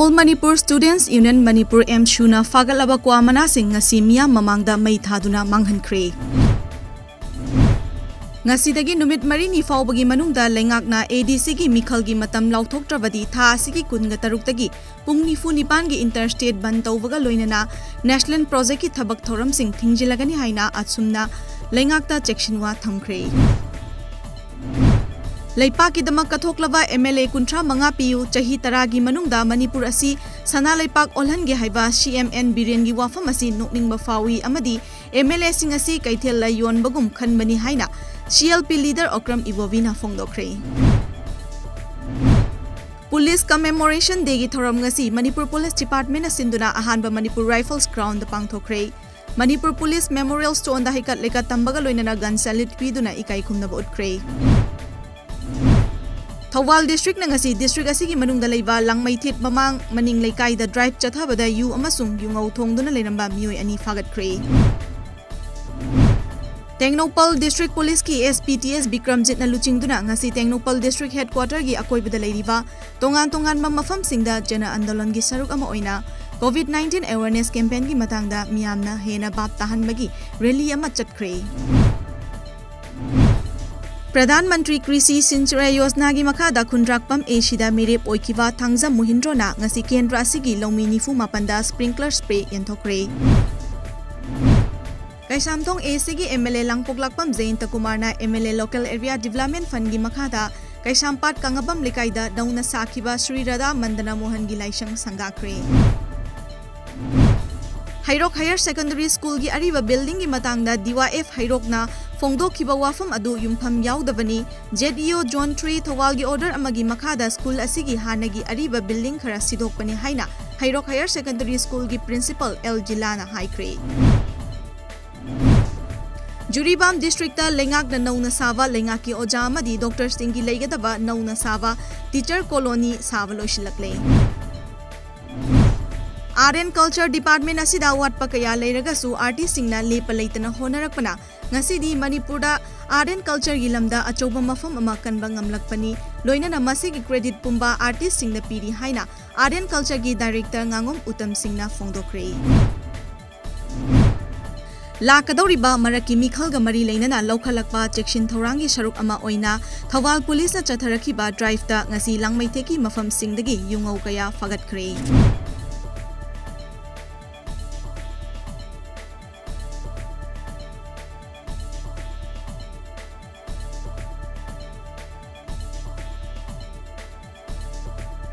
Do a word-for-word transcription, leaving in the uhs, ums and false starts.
All Manipur Students Union Manipur, AMSUꯅ ꯐꯥꯒꯠꯂꯕ ꯀ꯭ꯋꯥ ꯃꯅꯥꯁꯤꯡ ꯉꯁꯤ ꯃꯤꯌꯥꯝ ꯃꯃꯥꯡꯗ ꯃꯩ ꯊꯥꯗꯨꯅ ꯃꯥꯡꯍꯟꯈ꯭ꯔꯦ꯫ ꯉꯁꯤꯗꯒꯤ ꯅꯨꯃꯤꯠ ꯃꯔꯤꯅꯤ ꯐꯥꯎꯕꯒꯤ ꯃꯅꯨꯡꯗ ꯂꯩꯉꯥꯛꯅ ADCꯒꯤ ꯃꯤꯈꯜꯒꯤ ꯃꯇꯝ ꯂꯥꯎꯊꯣꯛꯇ꯭ꯔꯕꯗꯤ ꯊꯥ ꯑꯁꯤꯒꯤ ꯀꯨꯟꯒ ꯇꯔꯨꯛꯇꯒꯤ ꯄꯨꯡ ꯅꯤꯐꯨ ꯅꯤꯄꯥꯟꯒꯤ interstate ꯕꯟ ꯇꯧꯕꯒ ꯂꯣꯏꯅꯅ National Projectꯀꯤ ꯊꯕꯛ ꯊꯧꯔꯝꯁꯤꯡ ꯊꯤꯡꯖꯤꯜꯂꯒꯅꯤ ꯍꯥꯏꯅ ꯑꯁꯨꯝꯅ ꯂꯩꯉꯥꯛꯇ ꯆꯦꯛꯁꯤꯟꯋꯥ ꯊꯝꯈ꯭ꯔꯦ꯫ ꯂꯩꯄꯥꯛꯀꯤꯗꯃꯛ ꯀꯠꯊꯣꯛꯂꯕ MLA ꯀꯨꯟꯊ꯭ꯔꯥ ꯃꯉꯥ ꯄꯤꯌꯨ, ꯆꯍꯤ ꯇꯔꯥꯒꯤ ꯃꯅꯨꯡꯗ ꯃꯅꯤꯄꯨꯔ ꯑꯁꯤ ꯁꯅꯥ ꯂꯩꯄꯥꯛ ꯑꯣꯜꯍꯟꯒꯦ ꯍꯥꯏꯕ CM N ꯕꯤꯔꯦꯟꯒꯤ ꯋꯥꯐꯝ ꯑꯁꯤ ꯅꯣꯛꯅꯤꯡꯕ ꯐꯥꯎꯏ ꯑꯃꯗꯤ MLAꯁꯤꯡ ꯑꯁꯤ ꯀꯩꯊꯦꯜꯗ ꯌꯣꯟꯕꯒꯨꯝ ꯈꯟꯕꯅꯤ ꯍꯥꯏꯅ CLP leader Okram ꯏꯕꯣꯕꯤꯅ ꯐꯣꯡꯗꯣꯛꯈ꯭ꯔꯦ꯫ Police Commemoration Dayꯒꯤ ꯊꯧꯔꯝ ꯉꯁꯤ ꯃꯅꯤꯄꯨꯔ Police Departmentꯅ ꯁꯤꯟꯗꯨꯅ ꯑꯍꯥꯟꯕ Manipur Rifles groundꯗ ꯄꯥꯡꯊꯣꯛꯈ꯭ꯔꯦ꯫ Manipur Police Memorial Stoneꯗ ꯍꯩꯀꯠ ꯂꯩꯀꯠ ꯇꯝꯕꯒ ꯂꯣꯏꯅꯅ gun salute ꯄꯤꯗꯨꯅ ꯏꯀꯥꯏ ꯈꯨꯝꯅꯕ ꯎꯠꯈ꯭ꯔꯦ꯫ ꯊꯧꯕꯥꯜ districtꯅ ꯉꯁꯤ district ꯑꯁꯤꯒꯤ ꯃꯅꯨꯡꯗ ꯂꯩꯕ ꯂꯥꯡꯃꯩꯊꯦꯠ ꯃꯃꯥꯡ ꯃꯅꯤꯡ ꯂꯩꯀꯥꯏꯗ drive ꯆꯠꯊꯕꯗ ꯌꯨ ꯑꯃꯁꯨꯡ ꯌꯨꯉꯧ ꯊꯣꯡꯗꯨꯅ ꯂꯩꯔꯝꯕ ꯃꯤꯑꯣꯏ ꯑꯅꯤ ꯐꯥꯒꯠꯈ꯭ꯔꯦ꯫ ꯇꯦꯡꯅꯧꯄꯜ District Policeꯀꯤ SP ꯇꯤ ꯑꯦꯁ ꯕꯤꯀ꯭ꯔꯝꯖꯤꯠꯅ ꯂꯨꯆꯤꯡꯗꯨꯅ ꯉꯁꯤ ꯇꯦꯡꯅꯧꯄꯜ District Headquarterꯒꯤ ꯑꯀꯣꯏꯕꯗ ꯂꯩꯔꯤꯕ ꯇꯣꯉꯥꯟ ꯇꯣꯉꯥꯟꯕ ꯃꯐꯝꯁꯤꯡꯗ ꯖꯅ ꯑꯟꯗꯣꯂꯟꯒꯤ ꯁꯔꯨꯛ ꯑꯃ ꯑꯣꯏꯅ COVID nineteen awareness campaignꯒꯤ ꯃꯇꯥꯡꯗ ꯃꯤꯌꯥꯝꯅ ꯍꯦꯟꯅ ꯚꯥꯞ ꯇꯥꯍꯟꯕꯒꯤ rally ꯑꯃ ꯆꯠꯈ꯭ꯔꯦ꯫ ꯄ꯭ꯔꯙꯥꯟ ꯃꯟꯇ꯭ꯔꯤ ꯀ꯭ꯔꯤꯁꯤ ꯁꯤꯟꯆꯥꯏ ꯌꯣꯖꯅꯥꯒꯤ ꯃꯈꯥꯗ ꯈꯨꯟꯗ꯭ꯔꯥꯛꯄꯝ ACꯗ ꯃꯤꯔꯦꯞ ꯑꯣꯏꯈꯤꯕ ꯊꯥꯡꯖꯝ ꯃꯨꯍꯤꯟꯗ꯭ꯔꯣꯅ ꯉꯁꯤ ꯀꯦꯟꯗ꯭ꯔ ꯑꯁꯤꯒꯤ ꯂꯧꯃꯤ ꯅꯤꯐꯨ ꯃꯥꯄꯟꯗ sprinkler spray ꯌꯦꯟꯊꯣꯛꯈ꯭ꯔꯦ꯫ ꯀꯩꯁꯥꯝꯊꯣꯡ ACꯒꯤ MLA ꯂꯥꯡꯄꯣꯛꯂꯥꯛꯄꯝ ꯖꯌꯟꯇ ꯀꯨꯃꯥꯔꯅ MLA Local Area Development Fundꯒꯤ ꯃꯈꯥꯗ ꯀꯩꯁꯥꯝꯄꯥꯠ ꯀꯪꯉꯕꯝ ꯂꯩꯀꯥꯏꯗ ꯅꯧꯅ ꯁꯥꯈꯤꯕ ꯁ꯭ꯔꯤ ꯔꯥꯙꯥ ꯃꯟꯗꯅ ꯃꯣꯍꯟꯒꯤ ꯂꯥꯏꯁꯪ ꯁꯪꯒꯥꯈ꯭ꯔꯦ꯫ ꯍꯩꯔꯣꯛ Higher Secondary Schoolꯒꯤ ꯑꯔꯤꯕ buildingꯒꯤ ꯃꯇꯥꯡꯗ DYF ꯍꯩꯔꯣꯛꯅ ꯐꯣꯡꯗꯣꯛꯈꯤꯕ ꯋꯥꯐꯝ ꯑꯗꯨ ꯌꯨꯝꯐꯝ ꯌꯥꯎꯗꯕꯅꯤ꯫ ZEO Zone three ꯊꯧꯕꯥꯜꯒꯤ order ꯑꯃꯒꯤ ꯃꯈꯥꯗ school ꯑꯁꯤꯒꯤ ꯍꯥꯟꯅꯒꯤ ꯑꯔꯤꯕ building ꯈꯔ ꯁꯤꯗꯣꯛꯄꯅꯤ ꯍꯥꯏꯅ ꯍꯩꯔꯣꯛ Higher Secondary Schoolꯒꯤ principal ꯑꯦꯜ ꯖꯤꯂꯥꯅ ꯍꯥꯏꯈ꯭ꯔꯦ꯫ ꯖꯤꯔꯤꯕꯥꯝ districtꯇ ꯂꯩꯉꯥꯛꯅ ꯅꯧꯅ ꯁꯥꯕ ꯂꯩꯉꯥꯛꯀꯤ ꯑꯣꯖꯥ ꯑꯃꯗꯤ doctorꯁꯤꯡꯒꯤ ꯂꯩꯒꯗꯕ ꯅꯧꯅ ꯁꯥꯕ teacher colony ꯁꯥꯕ ꯂꯣꯏꯁꯤꯜꯂꯛꯂꯦ꯫ Art and Culture Department ꯑꯁꯤꯗ ꯑꯋꯥꯠꯄ ꯀꯌꯥ ꯂꯩꯔꯒꯁꯨ artistꯁꯤꯡꯅ ꯂꯦꯞꯄ ꯂꯩꯇꯅ ꯍꯣꯠꯅꯔꯛꯄꯅ ꯉꯁꯤꯗꯤ ꯃꯅꯤꯄꯨꯔꯗ Art and Cultureꯒꯤ ꯂꯝꯗ ꯑꯆꯧꯕ ꯃꯐꯝ ꯑꯃ ꯀꯟꯕ ꯉꯝꯂꯛꯄꯅꯤ꯫ ꯂꯣꯏꯅꯅ ꯃꯁꯤꯒꯤ credit ꯄꯨꯝꯕ artistꯁꯤꯡꯗ ꯄꯤꯔꯤ ꯍꯥꯏꯅ Art and Cultureꯒꯤ director ꯉꯥꯉꯣꯝ ꯎꯇꯝ ꯁꯤꯡꯅ ꯐꯣꯡꯗꯣꯛꯈ꯭ꯔꯦ꯫ ꯂꯥꯛꯀꯗꯧꯔꯤꯕ ꯃꯔꯛꯀꯤ ꯃꯤꯈꯜꯒ ꯃꯔꯤ ꯂꯩꯅꯅ ꯂꯧꯈꯠꯂꯛꯄ ꯆꯦꯛꯁꯤꯟ ꯊꯧꯔꯥꯡꯒꯤ ꯁꯔꯨꯛ ꯑꯃ ꯑꯣꯏꯅ ꯊꯧꯕꯥꯜ ꯄꯨꯂꯤꯁꯅ ꯆꯠꯊꯔꯛꯈꯤꯕ driveꯇ ꯉꯁꯤ ꯂꯥꯡꯃꯩꯊꯦꯛꯀꯤ ꯃꯐꯝꯁꯤꯡꯗꯒꯤ ꯌꯨꯉꯧ ꯀꯌꯥ ꯐꯥꯒꯠꯈ꯭ꯔꯦ꯫